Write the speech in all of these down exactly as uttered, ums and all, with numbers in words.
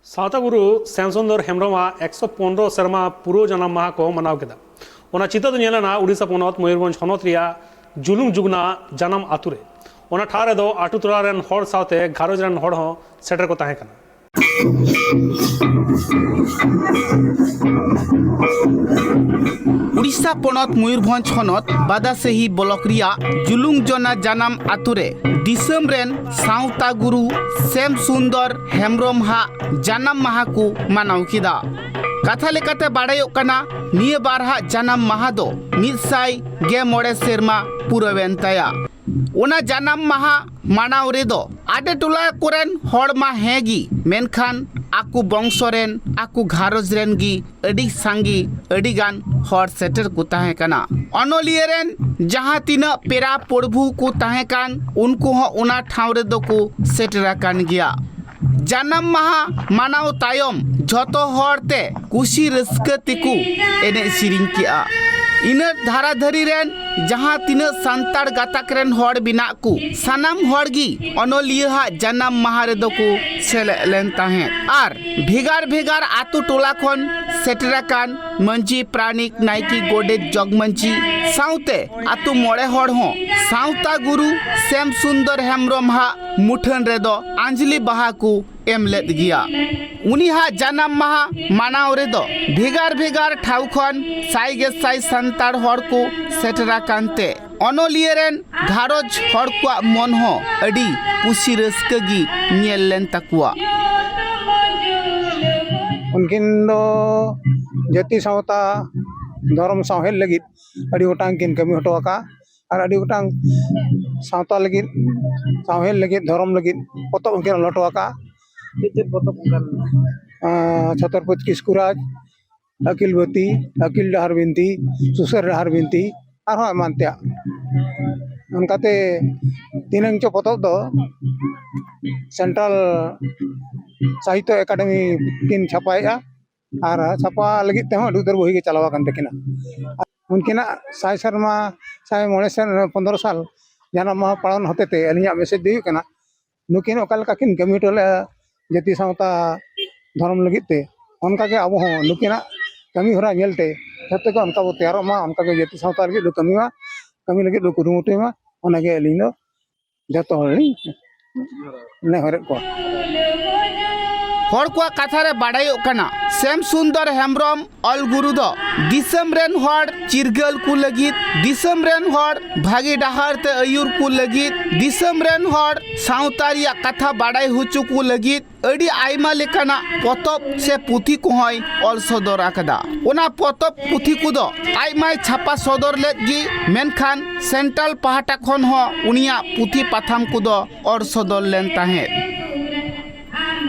ᱥᱟᱶᱛᱟ ᱜᱩᱨᱩ ᱥᱮᱢ ᱥᱩᱱᱫᱚᱨ ᱦᱮᱢᱵᱨᱚᱢᱟᱜ ᱮᱠᱥᱚ ᱯᱚᱱᱨᱚ ᱥᱮᱨᱢᱟ ᱯᱩᱨᱟᱹᱣ ᱡᱟᱱᱟᱢ ᱢᱟᱦᱟ ᱠᱚ ᱢᱟᱱᱟᱣ ᱠᱮᱫᱟ᱾ ᱚᱱᱟ ᱪᱤᱛᱟᱹᱨ ᱫᱚ ᱧᱮᱞ ᱮᱱᱟ ᱩᱰᱤᱥᱟ ᱯᱚᱱᱚᱛ ᱢᱚᱭᱩᱨᱵᱷᱚᱸᱡᱽ ᱦᱚᱱᱚᱛ ᱨᱮᱭᱟᱜ ᱡᱩᱞᱩᱝ ᱡᱩᱜᱽᱱᱟ ᱡᱟᱱᱟᱢ ᱟᱛᱳ ᱨᱮ᱾ ᱚᱱᱟ ᱴᱷᱟᱶ ᱨᱮᱫᱚ ᱟᱛᱳ ᱴᱚᱞᱟ ᱨᱮᱱ ᱦᱚᱲ ᱥᱟᱶᱛᱮ ᱜᱷᱟᱨᱚᱸᱡᱽ ᱨᱮᱱ ᱦᱚᱲ ᱦᱚᱸ ᱥᱮᱴᱮᱨ ᱠᱚ ᱛᱟᱦᱮᱸ ᱠᱟᱱᱟ᱾ ᱩᱰᱤᱥᱟ ᱯᱚᱱᱚᱛ ᱢᱚᱭᱩᱨᱵᱷᱚᱸᱡᱽ ᱦᱚᱱᱚᱛ ᱵᱟᱫᱟᱥᱮᱦᱤ ᱵᱞᱚᱠ ᱨᱮᱭᱟᱜ ᱡᱩᱞᱩᱝ ᱡᱚᱱᱟ ᱡᱟᱱᱟᱢ ᱟᱛᱳ ᱨᱮ ᱫᱤᱥᱚᱢ ᱨᱮᱱ ᱥᱟᱶᱛᱟ ᱜᱩᱨᱩ ᱥᱮᱢ ᱥᱩᱱᱫᱚᱨ ᱦᱮᱢᱵᱨᱚᱢ ᱦᱟᱜ ᱡᱟᱱᱟᱢ ᱢᱟᱦᱟ ᱠᱚ ᱢᱟᱱᱟᱣ ᱠᱮᱫᱟ᱾ ᱠᱟᱛᱷᱟ ᱞᱮᱠᱟᱛᱮ ᱵᱟᱲᱟᱭᱚᱜ ᱠᱟᱱᱟ, ᱱᱤᱭᱟᱹ ᱵᱟᱨ ᱦᱟᱜ ᱡᱟᱱᱟᱢ ᱢᱟᱦᱟ ᱫᱚ ᱢᱤᱫ ᱥᱟᱭ ᱜᱮ ᱢᱚᱬᱮ ᱥᱮᱨᱢᱟ ᱯᱩᱨᱟᱹᱣᱮᱱ ᱛᱟᱭᱟ᱾ ᱚᱱᱟ ᱡᱟᱱᱟᱢ ᱢᱟᱦᱟ ᱢᱟᱱᱟᱣ ᱨᱮᱫᱚ ᱟᱰᱮ ᱴᱚᱞᱟ ᱠᱚᱨᱮᱱ ᱦᱚᱲ ᱢᱟ ᱦᱮᱸ ᱜᱮ, ᱢᱮᱱᱠᱷᱟᱱ ᱟᱠᱚ ᱵᱚᱝᱥᱚ ᱨᱮᱱ, ᱟᱠᱚ ᱜᱷᱟᱨᱚᱸᱡᱽ ᱨᱮᱱ ᱜᱮ ᱟᱹᱰᱤ ᱥᱟᱸᱜᱮ, ᱟᱹᱰᱤ ᱜᱟᱱ ᱦᱚᱲ ᱥᱮᱴᱮᱨ ᱠᱚ ᱛᱟᱦᱮᱸ ᱠᱟᱱᱟ᱾ ᱚᱱᱚᱞᱤᱭᱟᱹ ᱨᱮᱱ ᱡᱟᱦᱟᱸ ᱛᱤᱱᱟᱹᱜ ᱯᱮᱲᱟ ᱯᱨᱚᱵᱷᱩ ᱠᱚ ᱛᱟᱦᱮᱸ ᱠᱟᱱ, ᱩᱱᱠᱩ ᱦᱚᱸ ᱚᱱᱟ ᱴᱷᱟᱶ ᱨᱮᱫᱚ ᱠᱚ ᱥᱮᱴᱮᱨ ᱟᱠᱟᱱ ᱜᱮᱭᱟ᱾ ᱡᱟᱱᱟᱢ ᱢᱟᱦᱟ ᱢᱟᱱᱟᱣ ᱛᱟᱭᱚᱢ ᱡᱷᱚᱛᱚ ᱦᱚᱲ ᱛᱮ ᱠᱩᱥᱤ ᱨᱟᱹᱥᱠᱟᱹ ᱛᱮᱠᱚ ᱮᱱᱮᱡ ᱥᱮᱨᱮᱧ ᱠᱮᱜᱼᱟ᱾ ᱤᱱᱟᱹ ᱫᱷᱟᱨᱟ ᱫᱷᱟᱹᱨᱤ ᱨᱮᱱ ᱡᱟᱦᱟᱸ ᱛᱤᱱᱟᱹᱜ ᱥᱟᱱᱛᱟᱲ ᱜᱟᱛᱟᱠ ᱨᱮᱱ ᱦᱚᱲ ᱢᱮᱱᱟᱜ ᱠᱚ, ᱥᱟᱱᱟᱢ ᱦᱚᱲ ᱜᱮ ᱚᱱᱚᱞᱤᱭᱟᱹ ᱦᱟᱜ ᱡᱟᱱᱟᱢ ᱢᱟᱦᱟ ᱨᱮᱫᱚ ᱠᱚ ᱥᱮᱞᱮᱫ ᱞᱮᱱ ᱛᱟᱦᱮᱸᱫ᱾ ᱟᱨ ᱵᱷᱮᱜᱟᱨ ᱵᱷᱮᱜᱟᱨ ᱟᱛᱳ ᱴᱚᱞᱟ ᱠᱷᱚᱱ ᱥᱮᱴᱮᱨ ᱟᱠᱟᱱ ᱢᱟᱹᱡᱷᱤ, ᱯᱟᱨᱟᱱᱤᱠ, ᱱᱟᱭᱠᱮ, ᱜᱚᱰᱮᱛ, ᱡᱚᱜᱽ ᱢᱟᱹᱡᱷᱤ ᱥᱟᱶᱛᱮ ᱟᱛᱳ ᱢᱚᱬᱮ ᱦᱚᱲ ᱦᱚᱸ ᱥᱟᱶᱛᱟ ᱜᱩᱨᱩ ᱥᱮᱢ ᱥᱩᱱᱫᱚᱨ ᱦᱮᱢᱵᱨᱚᱢ ᱦᱟᱜ ᱢᱩᱴᱷᱟᱹᱱ ᱨᱮᱫᱚ ᱟᱸᱡᱽᱞᱤ ᱵᱟᱦᱟ ᱠᱚ ᱮᱢ ᱞᱮᱫ ᱜᱮᱭᱟ᱾ ᱩᱱᱤ ᱦᱟᱜ ᱡᱟᱱᱟᱢ ᱢᱟᱦᱟ ᱢᱟᱱᱟᱣ ᱨᱮᱫᱚ ᱵᱷᱮᱜᱟᱨ ᱵᱷᱮᱜᱟᱨ ᱴᱷᱟᱶ ᱠᱷᱚᱱ ᱥᱟᱭ ᱜᱮ ᱥᱟᱭ ᱥᱟᱱᱛᱟᱲ ᱦᱚᱲ ᱠᱚ ᱥᱮᱴᱮᱨ ᱟᱠᱟᱱ ᱛᱮ ᱚᱱᱚᱞᱤᱭᱟᱹ ᱨᱮᱱ ᱜᱷᱟᱨᱚᱸᱡᱽ ᱦᱚᱲ ᱠᱚᱣᱟᱜ ᱢᱚᱱ ᱦᱚᱸ ᱟᱹᱰᱤ ᱠᱩᱥᱤ ᱨᱟᱹᱥᱠᱟᱹ ᱜᱮ ᱧᱮᱞ ᱞᱮᱱ ᱛᱟᱠᱚᱣᱟ᱾ ᱩᱱᱠᱤᱱ ᱫᱚ ᱡᱟᱹᱛᱤ ᱥᱟᱶᱛᱟ ᱫᱷᱚᱨᱚᱢ ᱥᱟᱶᱦᱮᱫ ᱞᱟᱹᱜᱤᱫ ᱟᱹᱰᱤ ᱜᱚᱴᱟᱝ ᱠᱤᱱ ᱠᱟᱹᱢᱤ ᱦᱚᱴᱚ ᱟᱠᱟᱫᱼᱟ᱾ ᱟᱨ ᱟᱹᱰᱤ ᱜᱚᱴᱟᱝ ᱥᱟᱶᱛᱟ ᱞᱟᱹᱜᱤᱫ, ᱥᱟᱶᱦᱮᱫ ᱞᱟᱹᱜᱤᱫ, ᱫᱷᱚᱨᱚᱢ ᱞᱟᱹᱜᱤᱫ ᱯᱚᱛᱚᱵ ᱦᱚᱸᱠᱤᱱ ᱚᱞ ᱦᱚᱴᱚ ᱟᱠᱟᱫᱼᱟ᱾ ᱪᱮᱫ ᱪᱮᱫ ᱯᱚᱛᱚᱵ ᱚᱱᱠᱟᱱ? ᱟᱸ, ᱪᱷᱚᱛᱨᱚᱯᱚᱛᱤ ᱠᱤᱥᱠᱩᱨᱟᱡᱽ, ᱟᱹᱠᱤᱞ ᱵᱟᱹᱛᱤ, ᱟᱹᱠᱤᱞ ᱰᱟᱦᱟᱨ ᱵᱤᱱᱛᱤ, ᱥᱩᱥᱟᱹᱨ ᱰᱟᱦᱟᱨ ᱵᱤᱱᱛᱤ, ᱟᱨᱦᱚᱸ ᱮᱢᱟᱱ ᱛᱮᱭᱟᱜ᱾ ᱚᱱᱠᱟᱛᱮ ᱛᱤᱱᱟᱹᱝ ᱪᱚ ᱯᱚᱛᱚᱵ ᱫᱚ ᱥᱮᱱᱴᱨᱟᱞ ᱥᱟᱦᱤᱛᱛᱚ ᱮᱠᱟᱰᱮᱢᱤ ᱠᱤᱱ ᱪᱷᱟᱯᱟᱭᱮᱫᱼᱟ᱾ ᱟᱨ ᱪᱷᱟᱯᱟ ᱞᱟᱹᱜᱤᱫ ᱛᱮᱦᱚᱸ ᱟᱹᱰᱤ ᱩᱛᱟᱹᱨ ᱵᱳᱭ ᱜᱮ ᱪᱟᱞᱟᱣ ᱟᱠᱟᱱ ᱛᱟᱹᱠᱤᱱᱟ᱾ ᱩᱱᱠᱤᱱᱟᱜ ᱥᱟᱭ ᱥᱮᱨᱢᱟ, ᱥᱟᱭ ᱢᱚᱬᱮ ᱥᱮᱨ-, ᱯᱚᱱᱫᱽᱨᱚ ᱥᱟᱞ ᱡᱟᱱᱟᱢ ᱢᱟᱦᱟ ᱯᱟᱞᱚᱱ ᱦᱚᱛᱮᱛᱮ ᱟᱹᱞᱤᱧᱟᱜ ᱢᱮᱥᱮᱡᱽ ᱫᱚ ᱦᱩᱭᱩᱜ ᱠᱟᱱᱟ, ᱱᱩᱠᱤᱱ ᱚᱠᱟ ᱞᱮᱠᱟ ᱠᱤᱱ ᱠᱟᱹᱢᱤ ᱦᱚᱴᱚ ᱞᱮᱫᱼᱟ ᱡᱟᱹᱛᱤ ᱥᱟᱶᱛᱟ ᱫᱷᱚᱨᱚᱢ ᱞᱟᱹᱜᱤᱫ ᱛᱮ᱾ ᱚᱱᱠᱟᱜᱮ ᱟᱵᱚ ᱦᱚᱸ ᱱᱩᱠᱤᱱᱟᱜ ᱠᱟᱹᱢᱤ ᱦᱚᱨᱟ ᱧᱮᱞᱛᱮ ᱡᱷᱚᱛᱚ ᱜᱮ ᱚᱱᱠᱟ ᱵᱚ ᱛᱮᱭᱟᱨᱚᱜ ᱢᱟ, ᱚᱱᱠᱟᱜᱮ ᱡᱟᱹᱛᱤ ᱥᱟᱶᱛᱟ ᱞᱟᱹᱜᱤᱫ ᱵᱚ ᱠᱟᱹᱢᱤ ᱢᱟ, ᱠᱟᱹᱢᱤ ᱞᱟᱹᱜᱤᱫ ᱵᱚ ᱠᱩᱨᱩᱢᱩᱴᱩᱭ ᱢᱟ᱾ ᱚᱱᱟᱜᱮ ᱟᱹᱞᱤᱧ ᱫᱚ ᱡᱷᱚᱛᱚ ᱦᱚᱲ ᱞᱤᱧ ᱱᱮᱦᱚᱨᱮᱫ ᱠᱚᱣᱟ᱾ ᱦᱚᱲ ᱠᱚᱣᱟᱜ ᱠᱟᱛᱷᱟ ᱨᱮ ᱵᱟᱰᱟᱭᱚᱜ ᱠᱟᱱᱟ, ᱥᱮᱢ ᱥᱩᱱᱫᱚᱨ ᱦᱮᱢᱵᱨᱚᱢ ᱚᱞ ᱜᱩᱨᱩ ᱫᱚ ᱫᱤᱥᱚᱢ ᱨᱮᱱ ᱦᱚᱲ ᱪᱤᱨᱜᱟᱹᱞ ᱠᱚ ᱞᱟᱹᱜᱤᱫ, ᱫᱤᱥᱚᱢ ᱨᱮᱱ ᱦᱚᱲ ᱵᱷᱟᱹᱜᱤ ᱰᱟᱦᱟᱨ ᱛᱮ ᱟᱹᱭᱩᱨ ᱠᱚ ᱞᱟᱹᱜᱤᱫ, ᱫᱤᱥᱚᱢ ᱨᱮᱱ ᱦᱚᱲ ᱥᱟᱶᱛᱟ ᱨᱮᱭᱟᱜ ᱠᱟᱛᱷᱟ ᱵᱟᱰᱟᱭ ᱦᱚᱪᱚ ᱠᱚ ᱞᱟᱹᱜᱤᱫ ᱟᱹᱰᱤ ᱟᱭᱢᱟ ᱞᱮᱠᱟᱱᱟᱜ ᱯᱚᱛᱚᱵ ᱥᱮ ᱯᱩᱛᱷᱤ ᱠᱚᱦᱚᱸᱭ ᱚᱞ ᱥᱚᱫᱚᱨ ᱟᱠᱟᱫᱟ᱾ ᱚᱱᱟ ᱯᱚᱛᱚᱵ ᱯᱩᱛᱷᱤ ᱠᱚᱫᱚ ᱟᱡ ᱢᱟᱭ ᱪᱷᱟᱯᱟ ᱥᱚᱫᱚᱨ ᱞᱮᱫ ᱜᱮ, ᱢᱮᱱᱠᱷᱟᱱ ᱥᱮᱱᱴᱨᱟᱞ ᱯᱟᱦᱴᱟ ᱠᱷᱚᱱ ᱦᱚᱸ ᱩᱱᱤᱭᱟᱜ ᱯᱩᱛᱷᱤ ᱯᱟᱛᱷᱟᱢ ᱠᱚᱫᱚ ᱚᱞ ᱥᱚᱫᱚᱨ ᱞᱮᱱ ᱛᱟᱦᱮᱸᱫ᱾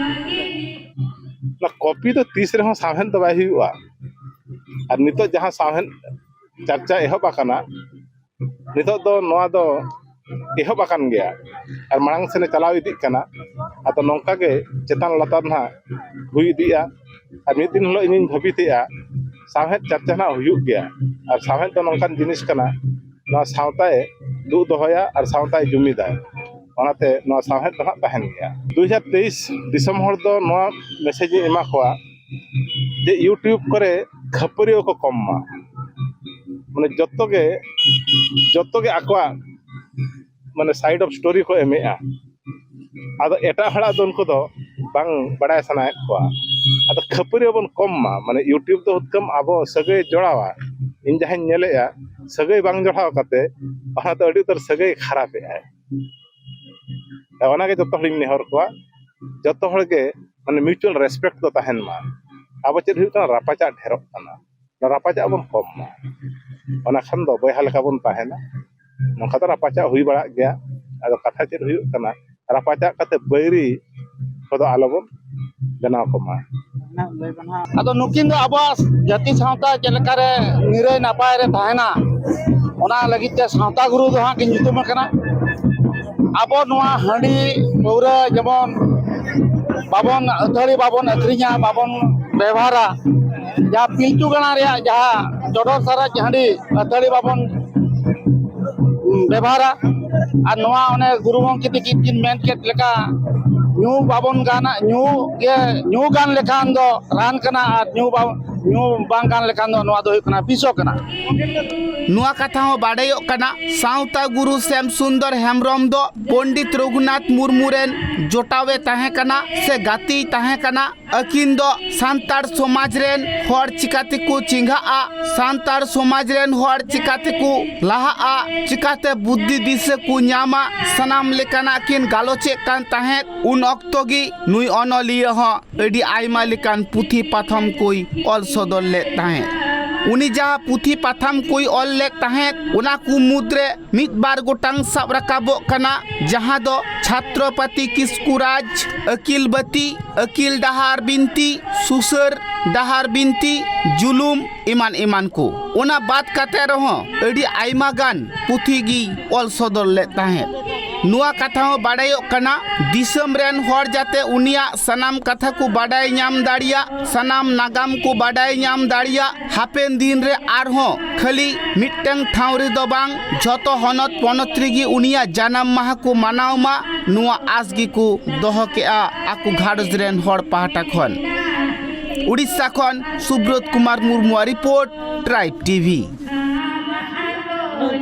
ᱚᱱᱟ ᱠᱚᱯᱤ ᱫᱚ ᱛᱤᱥ ᱨᱮᱦᱚᱸ ᱥᱟᱶᱦᱮᱫ ᱫᱚ ᱵᱟᱭ ᱦᱩᱭᱩᱜᱼᱟ᱾ ᱟᱨ ᱱᱤᱛᱚᱜ ᱡᱟᱦᱟᱸ ᱥᱟᱶᱦᱮᱫ ᱪᱟᱨᱪᱟ ᱮᱦᱚᱵ ᱟᱠᱟᱱᱟ, ᱱᱤᱛᱚᱜ ᱫᱚ ᱱᱚᱣᱟ ᱫᱚ ᱮᱦᱚᱵ ᱟᱠᱟᱱ ᱜᱮᱭᱟ ᱟᱨ ᱢᱟᱲᱟᱝ ᱥᱮᱱᱮ ᱪᱟᱞᱟᱣ ᱤᱫᱤᱜ ᱠᱟᱱᱟ᱾ ᱟᱫᱚ ᱱᱚᱝᱠᱟ ᱜᱮ ᱪᱮᱛᱟᱱ ᱞᱟᱛᱟᱨ ᱱᱟᱦᱟᱜ ᱦᱩᱭ ᱤᱫᱤᱜᱼᱟ᱾ ᱟᱨ ᱢᱤᱫ ᱫᱤᱱ ᱦᱤᱞᱳᱜ ᱤᱧᱤᱧ ᱵᱷᱟᱹᱵᱤᱛᱮᱜᱼᱟ, ᱥᱟᱶᱦᱮᱫ ᱪᱟᱨᱪᱟ ᱱᱟᱦᱟᱜ ᱦᱩᱭᱩᱜ ᱜᱮᱭᱟ᱾ ᱟᱨ ᱥᱟᱶᱦᱮᱫ ᱫᱚ ᱱᱚᱝᱠᱟᱱ ᱡᱤᱱᱤᱥ ᱠᱟᱱᱟ, ᱱᱚᱣᱟ ᱥᱟᱶᱛᱟᱭ ᱫᱩᱜ ᱫᱚᱦᱚᱭᱟ ᱟᱨ ᱥᱟᱶᱛᱟᱭ ᱡᱩᱢᱤᱫᱟᱭ᱾ ᱚᱱᱟᱛᱮ ᱱᱚᱣᱟ ᱥᱟᱶᱦᱮᱫ ᱫᱚ ᱱᱟᱦᱟᱜ ᱛᱟᱦᱮᱱ ᱜᱮᱭᱟ᱾ ᱫᱩ ᱦᱟᱡᱟᱨ ᱛᱮᱭᱤᱥ ᱫᱤᱥᱚᱢ ᱦᱚᱲ ᱫᱚ ᱱᱚᱣᱟ ᱢᱮᱥᱮᱡᱽ ᱤᱧ ᱮᱢᱟ ᱠᱚᱣᱟ ᱡᱮ YouTube ᱠᱚᱨᱮ ᱠᱷᱟᱹᱯᱟᱹᱨᱤᱭᱟᱹ ᱠᱚ ᱠᱚᱢ ᱢᱟ, ᱢᱟᱱᱮ ᱡᱚᱛᱚ ᱜᱮ ᱡᱚᱛᱚ ᱜᱮ ᱟᱠᱚᱣᱟᱜ ᱢᱟᱱᱮ side of story ᱠᱚ ᱮᱢᱮᱜᱼᱟ᱾ ᱟᱫᱚ ᱮᱴᱟᱜ ᱦᱚᱲᱟᱜ ᱫᱚ ᱩᱱᱠᱩ ᱫᱚ ᱵᱟᱝ ᱵᱟᱲᱟᱭ ᱥᱟᱱᱟᱭᱮᱫ ᱠᱚᱣᱟ᱾ ᱟᱫᱚ ᱠᱷᱟᱹᱯᱟᱹᱨᱤ ᱵᱚᱱ ᱠᱚᱢ ᱢᱟ, ᱢᱟᱱᱮ YouTube ᱫᱚ ᱦᱩᱛᱠᱟᱹᱢ ᱟᱵᱚ ᱥᱟᱹᱜᱟᱹᱭ ᱡᱚᱲᱟᱣᱟ᱾ ᱤᱧ ᱡᱟᱦᱟᱸᱧ ᱧᱮᱞᱮᱜᱼᱟ, ᱥᱟᱹᱜᱟᱹᱭ ᱵᱟᱝ ᱡᱚᱲᱟᱣ ᱠᱟᱛᱮ ᱚᱱᱟ ᱫᱚ ᱟᱹᱰᱤ ᱩᱛᱟᱹᱨ ᱥᱟᱹᱜᱟᱹᱭ ᱠᱷᱟᱨᱟᱯᱮᱜᱼᱟᱭ᱾ ᱚᱱᱟᱜᱮ ᱡᱚᱛᱚ ᱦᱚᱲᱤᱧ ᱱᱮᱦᱚᱨ ᱠᱚᱣᱟ, ᱡᱚᱛᱚ ᱦᱚᱲ ᱜᱮ ᱢᱟᱱᱮ mutual respect ᱫᱚ ᱛᱟᱦᱮᱱ ᱢᱟ᱾ ᱟᱵᱚ ᱪᱮᱫ ᱦᱩᱭᱩᱜ ᱠᱟᱱᱟ, ᱨᱟᱯᱟᱪᱟᱜ ᱰᱷᱮᱨᱚᱜ ᱠᱟᱱᱟ᱾ ᱚᱱᱟ ᱨᱟᱯᱟᱪᱟᱜ ᱵᱚᱱ ᱠᱚᱢ ᱢᱟ, ᱚᱱᱟ ᱠᱷᱟᱱ ᱫᱚ ᱵᱚᱭᱦᱟ ᱞᱮᱠᱟ ᱵᱚᱱ ᱛᱟᱦᱮᱱᱟ᱾ ᱱᱚᱝᱠᱟ ᱫᱚ ᱨᱟᱯᱟᱪᱟᱜ ᱦᱩᱭ ᱵᱟᱲᱟᱜ ᱜᱮᱭᱟ᱾ ᱟᱫᱚ ᱠᱟᱛᱷᱟ ᱪᱮᱫ ᱦᱩᱭᱩᱜ ᱠᱟᱱᱟ, ᱨᱟᱯᱟᱪᱟᱜ ᱠᱟᱛᱮ ᱵᱟᱹᱭᱨᱤ ᱠᱚᱫᱚ ᱟᱞᱚᱵᱚᱱ ᱵᱮᱱᱟᱣ ᱠᱚᱢᱟ᱾ ᱟᱫᱚ ᱱᱩᱠᱤᱱ ᱫᱚ ᱟᱵᱚᱣᱟᱜ ᱡᱟᱹᱛᱤ ᱥᱟᱶᱛᱟ ᱪᱮᱫ ᱞᱮᱠᱟᱨᱮ ᱱᱤᱨᱟᱹᱭ ᱱᱟᱯᱟᱭ ᱨᱮ ᱛᱟᱦᱮᱱᱟ, ᱚᱱᱟ ᱞᱟᱹᱜᱤᱫ ᱛᱮ ᱥᱟᱶᱛᱟ ᱜᱩᱨᱩ ᱫᱚ ᱦᱟᱸᱜ ᱠᱤᱱ ᱧᱩᱛᱩᱢ ᱟᱠᱟᱱᱟ᱾ ᱟᱵᱚ ᱱᱚᱣᱟ ᱦᱟᱺᱰᱤ ᱯᱟᱹᱣᱨᱟᱹ ᱡᱮᱢᱚᱱ ᱵᱟᱵᱚᱱ ᱟᱹᱛᱷᱟᱹᱲᱤ ᱵᱟᱵᱚᱱ ᱟᱹᱠᱷᱨᱤᱧᱟ, ᱵᱟᱵᱚᱱ ᱵᱮᱵᱷᱟᱨᱟ, ᱡᱟᱦᱟᱸ ᱯᱤᱞᱪᱩ ᱜᱟᱲᱟ ᱨᱮᱭᱟᱜ ᱡᱟᱦᱟᱸ ᱪᱚᱰᱚᱨ ᱥᱟᱨᱮᱡ ᱦᱟᱺᱰᱤ ᱟᱹᱛᱷᱟᱹᱲᱤ ᱵᱟᱵᱚᱱ ᱵᱮᱵᱷᱟᱨᱟ᱾ ᱟᱨ ᱱᱚᱣᱟ ᱚᱱᱮ ᱜᱩᱨᱩ ᱜᱚᱢᱠᱮ ᱛᱟᱹᱠᱤᱱ ᱠᱤᱱ ᱢᱮᱱ ᱠᱮᱫ ᱞᱮᱠᱟ, ᱧᱩ ᱵᱟᱵᱚᱱ ᱜᱟᱱᱟ, ᱧᱩ ᱜᱮ, ᱧᱩ ᱜᱟᱱ ᱞᱮᱠᱷᱟᱱ ᱫᱚ ᱨᱟᱱ ᱠᱟᱱᱟ, ᱟᱨ ᱧᱩ ᱵᱟ-, ᱧᱩ ᱵᱟᱝ ᱜᱟᱱ ᱞᱮᱠᱷᱟᱱ ᱫᱚ ᱱᱚᱣᱟ ᱫᱚ ᱦᱩᱭᱩᱜ ᱠᱟᱱᱟ ᱵᱤᱥᱚ ᱠᱟᱱᱟ᱾ ᱱᱚᱣᱟ ᱠᱟᱛᱷᱟ ᱦᱚᱸ ᱵᱟᱰᱟᱭᱚᱜ ᱠᱟᱱᱟ, ᱥᱟᱶᱛᱟ ᱜᱩᱨᱩ ᱥᱮᱢ ᱥᱩᱱᱫᱚᱨ ᱦᱮᱢᱵᱨᱚᱢ ᱫᱚ ᱯᱚᱱᱰᱤᱛ ᱨᱚᱜᱷᱩᱱᱟᱛᱷ ᱢᱩᱨᱢᱩ ᱨᱮᱱ ᱡᱚᱴᱟᱣᱮ ᱛᱟᱦᱮᱸ ᱠᱟᱱᱟ ᱥᱮ ᱜᱟᱛᱮᱭ ᱛᱟᱦᱮᱸ ᱠᱟᱱᱟ᱾ ᱟᱹᱠᱤᱱ ᱫᱚ ᱥᱟᱱᱛᱟᱲ ᱥᱚᱢᱟᱡᱽ ᱨᱮᱱ ᱦᱚᱲ ᱪᱤᱠᱟᱹ ᱛᱮᱠᱚ ᱪᱮᱸᱜᱷᱟᱜᱼᱟ, ᱥᱟᱱᱛᱟᱲ ᱥᱚᱢᱟᱡᱽ ᱨᱮᱱ ᱦᱚᱲ ᱪᱤᱠᱟᱹ ᱛᱮᱠᱚ ᱞᱟᱦᱟᱜᱼᱟ, ᱪᱤᱠᱟᱹᱛᱮ ᱵᱩᱫᱽᱫᱷᱤ ᱫᱤᱥᱟᱹ ᱠᱚ ᱧᱟᱢᱟ, ᱥᱟᱱᱟᱢ ᱞᱮᱠᱟᱱᱟᱜ ᱠᱤᱱ ᱜᱟᱞᱚᱪᱮᱫ ᱠᱟᱱ ᱛᱟᱦᱮᱸᱫ᱾ ᱩᱱ ᱚᱠᱛᱚ ᱜᱮ ᱱᱩᱭ ᱚᱱᱚᱞᱤᱭᱟᱹ ᱦᱚᱸ ᱟᱹᱰᱤ ᱟᱭᱢᱟ ᱞᱮᱠᱟᱱ ᱯᱩᱛᱷᱤ ᱯᱟᱛᱷᱟᱢ ᱠᱚᱭ ᱚᱞ ᱥᱚᱫᱚᱨ ᱞᱮᱫ ᱛᱟᱦᱮᱸᱫ᱾ ᱩᱱᱤ ᱡᱟᱦᱟᱸ ᱯᱩᱛᱷᱤ ᱯᱟᱛᱷᱟᱢ ᱠᱚᱭ ᱚᱞ ᱞᱮᱫ ᱛᱟᱦᱮᱸᱫ, ᱚᱱᱟ ᱠᱚ ᱢᱩᱫᱽᱨᱮ ᱢᱤᱫ ᱵᱟᱨ ᱜᱚᱴᱟᱝ ᱥᱟᱵ ᱨᱟᱠᱟᱵᱚᱜ ᱠᱟᱱᱟ, ᱡᱟᱦᱟᱸ ᱫᱚ ᱪᱷᱟᱛᱨᱚᱯᱟᱛᱤ ᱠᱤᱥᱠᱩ ᱨᱟᱡᱽ, ᱟᱹᱠᱤᱞ ᱵᱟᱹᱛᱤ, ᱟᱹᱠᱤᱞ ᱰᱟᱦᱟᱨ ᱵᱤᱱᱛᱤ, ᱥᱩᱥᱟᱹᱨ ᱰᱟᱦᱟᱨ ᱵᱤᱱᱛᱤ, ᱡᱩᱞᱩᱢ, ᱮᱢᱟᱱ ᱮᱢᱟᱱ ᱠᱚ᱾ ᱚᱱᱟ ᱵᱟᱫ ᱠᱟᱛᱮ ᱨᱮᱦᱚᱸ ᱟᱹᱰᱤ ᱟᱭᱢᱟ ᱜᱟᱱ ᱯᱩᱛᱷᱤ ᱜᱮ ᱚᱞ ᱥᱚᱫᱚᱨ ᱞᱮᱫ ᱛᱟᱦᱮᱸᱫ᱾ ᱱᱚᱣᱟ ᱠᱟᱛᱷᱟ ᱦᱚᱸ ᱵᱟᱰᱟᱭᱚᱜ ᱠᱟᱱᱟ, ᱫᱤᱥᱚᱢ ᱨᱮᱱ ᱦᱚᱲ ᱡᱟᱛᱮ ᱩᱱᱤᱭᱟᱜ ᱥᱟᱱᱟᱢ ᱠᱟᱛᱷᱟ ᱠᱚ ᱵᱟᱰᱟᱭ ᱧᱟᱢ ᱫᱟᱲᱮᱭᱟᱜ, ᱥᱟᱱᱟᱢ ᱱᱟᱜᱟᱢ ᱠᱚ ᱵᱟᱰᱟᱭ ᱧᱟᱢ ᱫᱟᱲᱮᱭᱟᱜ, ᱦᱟᱯᱮᱱ ᱫᱤᱱ ᱨᱮ ᱟᱨᱦᱚᱸ ᱠᱷᱟᱹᱞᱤ ᱢᱤᱫᱴᱟᱝ ᱴᱷᱟᱶ ᱨᱮᱫᱚ ᱵᱟᱝ, ᱡᱷᱚᱛᱚ ᱦᱚᱱᱚᱛ ᱯᱚᱱᱚᱛ ᱨᱮᱜᱮ ᱩᱱᱤᱭᱟᱜ ᱡᱟᱱᱟᱢ ᱢᱟᱦᱟ ᱠᱚ ᱢᱟᱱᱟᱣ ᱢᱟ, ᱱᱚᱣᱟ ᱟᱥ ᱜᱮᱠᱚ ᱫᱚᱦᱚ ᱠᱮᱜᱼᱟ ᱟᱠᱚ ᱜᱷᱟᱨᱚᱸᱡᱽ ᱨᱮᱱ ᱦᱚᱲ ᱯᱟᱦᱴᱟ ᱠᱷᱚᱱ᱾ ᱩᱲᱤᱥᱥᱟ ᱠᱷᱚᱱ ᱥᱩᱵᱨᱚᱛ ᱠᱩᱢᱟᱨ ᱢᱩᱨᱢᱩᱣᱟᱜ ᱨᱤᱯᱳᱨᱴ, ᱴᱨᱟᱭᱤᱵᱽ ᱴᱤᱵᱷᱤ᱾